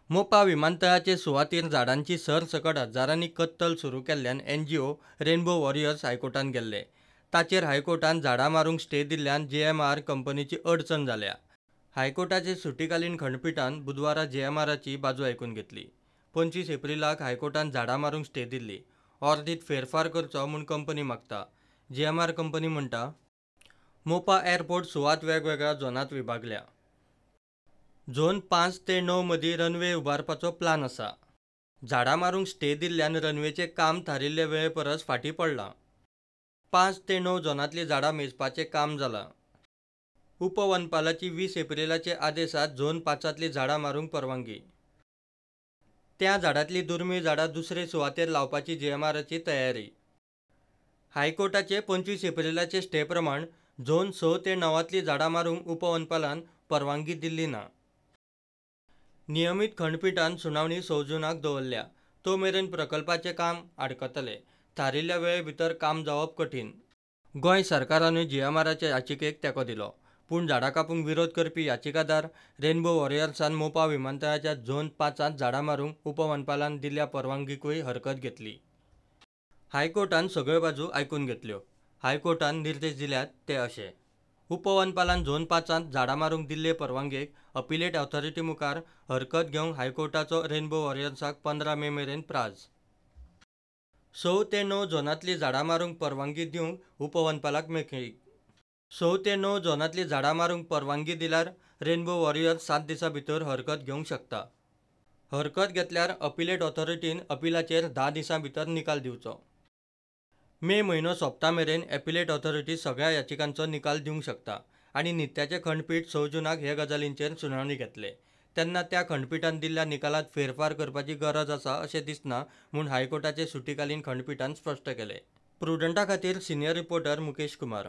मोपा विमानतळाचे सुवातेर झाडांची सरसकट हजारांनी कत्तल सुरू केल्ल्यान एनजीओ रेनबो वॉरियर्स हायकोर्टांत गेल्ले. ताचेर हायकोर्टान झाडां मारूंक स्टे दिल्ल्यान जीएमआर कंपनीची अडचण जाल्या. हायकोर्टाचे सुटीकालीन खंडपिठान बुधवारा जीएमआराची बाजू आयकून घेतली. 25 एप्रिलाक हायकोर्टान झाडां मारूंक स्टे दिल्ली. ऑर्दीत फेरफार करचो म्हूण कंपनी मागता. जीएमआर कंपनी म्हणटा, मोपा एअरपोर्ट सुवात वेगवेगळ्या झोनांत विभागल्या. झोन 5 ते 9 मदीं रनवे उबारपाचो प्लान आसा. झाडां मारूंक स्टे दिल्ल्यान रनवेचें काम थारिल्ले वेळे परस फाटीं पडलां. 5 ते 9 झोनांतलीं झाडां मेजपाचें काम जालां. उपवनपालाची 20 एप्रिलाचे आदेशांत झोन 5 तलीं झाडां मारूंक परवानगी. त्या झाडांतलीं दुर्मीळ झाडां दुसरे सुवातेर लावपाची जीएमआराची तयारी. हायकोर्टाचे 25 एप्रिलाचे स्टे प्रमाण झोन 6 ते 9तलीं झाडां मारूंक उपवनपालान परवानगी दिल्ली ना. नियमीत खंडपिठान सुनावणी 6 जूनाक दवरल्या. तो मेरेन प्रकल्पाचें काम आडकतलें. थारिल्ल्या वेळे भितर काम जावप कठीण. गोंय सरकारानूय जीएमआराच्या याचिकेक तेंको दिलो. पूण झाडां कापूंक विरोध करपी याचिकादार रेनबो वॉरियर्सान मोपा विमानतळाच्या झोन 5त झाडां मारूंक उपवनपालान दिल्ल्या परवानगीकूय हरकत घेतली. हायकोर्टान सगळ्यो बाजू आयकून घेतल्यो. हायकोर्टान निर्देश दिल्यात ते अशे: उपवनपालान झोन 5त झाडां मारूंक दिल्ले परवानगेक अपिलेट ऑथॉरिटी मुखार हरकत घेवंक हायकोर्टाचो रेनबो वॉरियर्साक 15 मे मेरेन प्राझ. 6 ते 9 झोनांतलीं झाडां मारूंक परवानगी दिवंक उपवनपालाक मेकळीक. 6 ते 9 झोनांतलीं झाडां मारूंक परवानगी दिल्यार रेनबो वॉरियर्स 7 दिसां भितर हरकत घेवंक शकता. हरकत घेतल्यार अपिलेट ऑथॉरिटीन अपिलाचेर 10 दिसां भितर निकाल दिवचो. मे म्हयनो सोंपता मेरेन एपिलेट ऑथॉरिटी सगळ्या याचिकांचो निकाल दिवंक शकता आनी नित्याचें खंडपीठ 6 जूनाक हे गजालींचेर सुनावणी घेतले. तेन्ना त्या खंडपिठान दिल्ल्या निकालांत फेरफार करपाची गरज आसा अशें दिसना म्हूण हायकोर्टाचे सुटीकालीन खंडपिठान स्पश्ट केलें. प्रुडंटा खातीर सिनियर रिपोर्टर मुकेश कुमार.